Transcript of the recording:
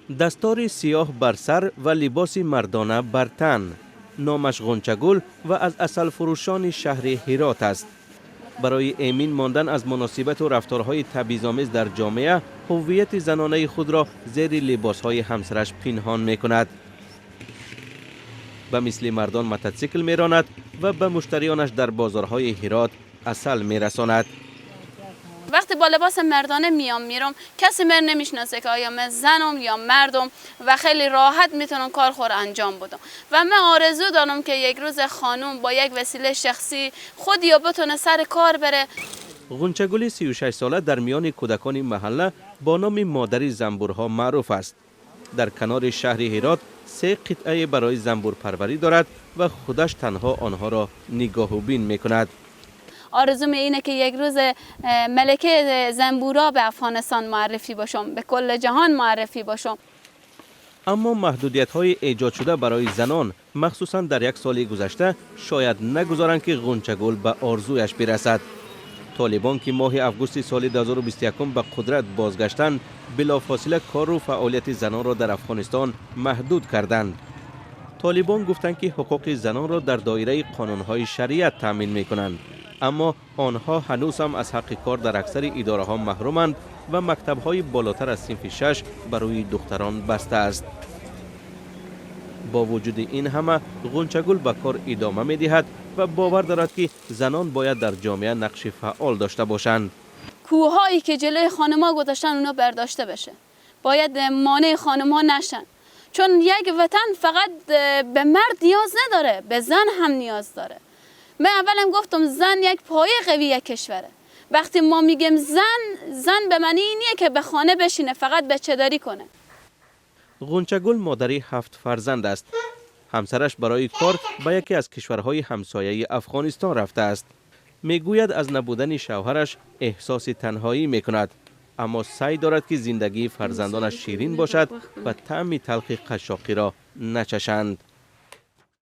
Дастори сиёҳ бар сар ва либоси мардона бар тан. Номаш Ғунчагул ва аз асалфурӯшони шаҳри Ҳирот аст. Барои эмин мондан аз муносибату рафторҳои табъизомез дар ҷомеа, ҳуввияти занонаи худро зери либосҳои ҳамсараш пинҳон мекунад. Ба мисли мардон мототсикл меронад ва ба муштариёнаш дар бозорҳои Ҳирот асал мерасонад. وقتی با لباس مردانه میام میرم، کسی من نمیشناسه که آیا من زنم یا مردم و خیلی راحت میتونم کار خود انجام بدم و من آرزو دارم که یک روز خانم با یک وسیله شخصی خود یا بتونه سر کار بره. Ғунчагули 36 сола дар миёни кӯдакони маҳалла бо номи модари занбурҳо маъруф аст. Дар канори шаҳри Ҳирот се қитъае барои занбурпарварӣ дорад ва худаш танҳо онҳоро нигоҳубин мекунад. آرزوم اینه که یک روز ملکه زنبورا به افغانستان معرفی باشم، به کل جهان معرفی باشم. Аммо маҳдудиятҳои эҷодшуда барои занон, махсусан дар як соли гузашта, шояд нагузоранд, ки Ғунчагул ба орзуяш бирасад. Толибон, ки моҳи августи соли 2021 ба қудрат бозгаштанд, билофосила кору фаъолияти занонро дар Афғонистон маҳдуд карданд. Толибон гуфтанд, ки ҳуқуқи занонро дар доираи қонунҳои шариат таъмин мекунанд, аммо онҳо ҳанӯз ҳам аз ҳаққи кор дар аксари идораҳо маҳруманд ва мактабҳои болотар аз синфи шаш барои духтарон баста аст. Бо вуҷуди ин ҳама, Ғунчагул ба кор идома медиҳад ва бовар дорад, ки занон бояд дар ҷомеа нақши фаъол дошта бошанд. کوههایی که جلوی خانم‌ها گذاشتن، اونا برداشته بشه. باید مانع خانم‌ها نشن، چون یک وطن فقط به مرد نیاز نداره، به زن هم نیاز داره. من اولم گفتم زن یک پایه قوی یک کشوره. وقتی ما میگیم زن، زن به معنی اینیه که به خانه بشینه، فقط بچه داری کنه. Ғунчагул модари ҳафт фарзанд аст. Ҳамсараш барои кор ба яке аз кишварҳои ҳамсояи Афғонистон рафтааст. Мегӯяд, аз набудани шавҳараш эҳсоси танҳоӣ мекунад, аммо саъй дорад, ки зиндагии фарзандонаш ширин бошад ва таъми талхи қашшоқиро начашанд.